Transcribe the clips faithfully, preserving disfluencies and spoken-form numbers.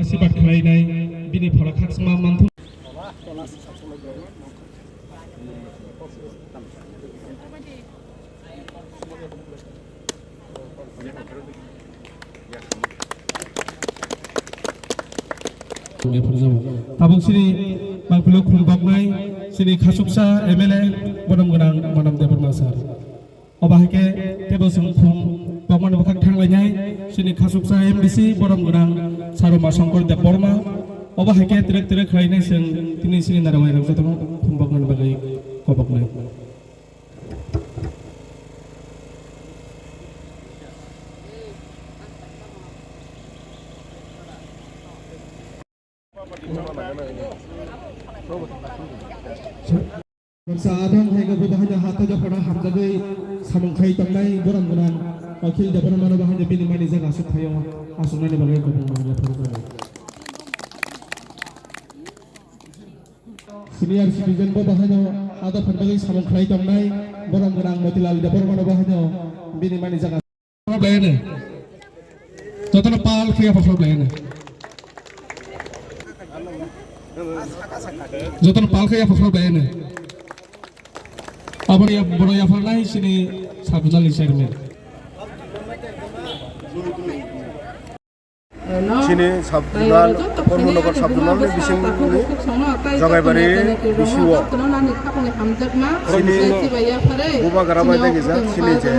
Asirbat khlainai bini phola khaksma manthung. Tabuk sini mangpilo khum baknai sini khasuksa M L A bodom gwnang Manom Debbarma sir. Obo hai khe tebo chwng khum bakmani bwkhak thanglainai sini khasuksa M D C bodom gwnang Saruma Shankar Debbarma. Obo hai khe twrwk twrwk khlainai chwng tini sini narwai rok jotono khum bakmani bagwi koboknai. Baksa adong hai khe bo bahai no hato jophano hamjagwi samung khai tongnai borom gwnang Akhil Debbarma no bahai no bini mani jaga asuk phaio asuknani bagwi kubung mangya phuru jago. Senior citizen bo bahai no hato phan bagwi samung khlai tongnai borom gwnang Motilal Debbarma no bahai no bini mani jaga. Jotono pal khe yapha khorok lai hwnwi. Jotono pal khe yapha khorok lai hwnwi. Aboni ya-, bono yapharnai chini sub zonal ni chairman. Chini sub zonal, Kormo Nagar sub zonal ni bisingni Jogaibari bisio chini bubagra bai dagi jak chini je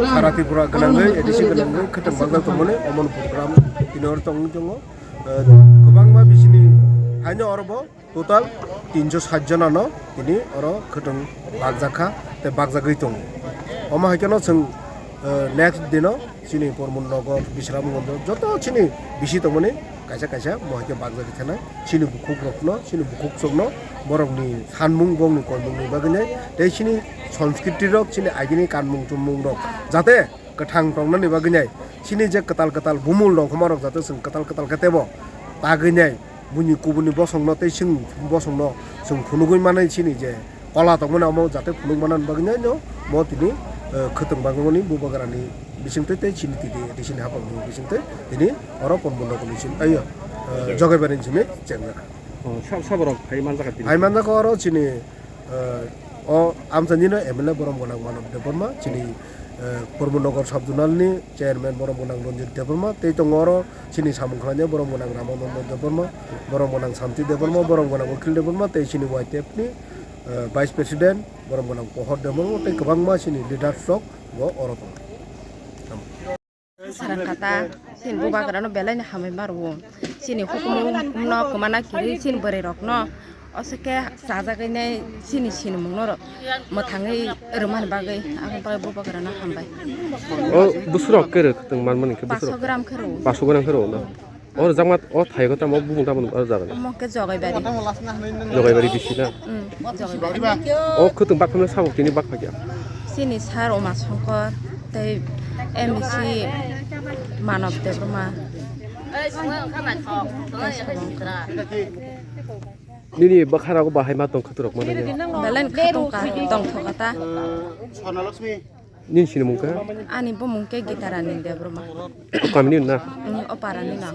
sara Tripura gwnangwi, A D C gwnangwi khwtwng bakjak tongmani omo ni program tini oro tongwi tongo. Eh, kwbangma bisini haino oro bo total tinso sat jona no tini oro khwtwng bakjak kha tei bakjagwi tongo. Omo hai kheno chwng, eh, next dino chini Kormo Nagar, Bisramganj joto chini bisi tongmani kaisa kaisa mo hai khe bakjagwi thanai chini bukhuk rokno, chini bukhuk chokno borokni sanmung bongni koimungni bagwi nai tei chini sanskriti rok, chini agini kanmung chumung rok jate kwthang tongnani bagwi nai chini je kwtal kwtal bumul rok homa rok jate chwng kwtal kwtal khe tebo tagwi nai. Buini kubuni bosongno tei chwng bosongno chwng phunugwi manai chini je kola tongmani omo jate phunuk manani bagwi no mo tini, eh, khwtwng bagmani bubagrani bisingtwi tei chini titi tei chini hapangni bisingtwi tini oro Kormo Nagarni chini, ayo, eh, Jogaibarni chini chengjak. Oh, sab-, saborok phai manjak tini? Phai manjak oro chini, eh, o amchaini no M L A borom gwnang Manob Debbarma, chini, eh, Kormo Nagar sub zonal ni chairman borom gwnang Ranjit Debbarma, tei tongo oro chini samung khlainai borom gwnang Ramananda Debbarma, borom gwnang Santi Debbarma, borom gwnang Akhil Debbarma, tei chini Y T F ni, eh, vice president borom gwnang Pohor Debbarma, tei kwbangma chini leaders rok bo oro tongo. Sarang kata, chini bubagrano belai no hambai ma rwo. Chini hukumu no kwmana kiri chini bwrwi rokno. Aswk khe chajagwi nai chini sinimung no mwthangwi rwmani bagwi, aboni bagwi bubagrano hambai. O bwswrok khe rw, khwtwng manmani khe bwswrok? Paso gram khe rw. Paso gram khe rw no? O rwjakma, o thai khe tamo bumung tamo oro jaga? Omo khe Jogaibari. Jogaibari bisi na? Mm, Jogaibari. O khwtwng bakphano sabo tini bakpha kya? Chini sir Uma Shankar tei M D C Manob Debbarma. Nini bwkharago bahai ma tong khaturok mano ya? Belai khatung ka tong thoka ta. Nini sinimung kha? Ani bumung khe Gitarani Debbarma. Kamini na? Mm, o parani na.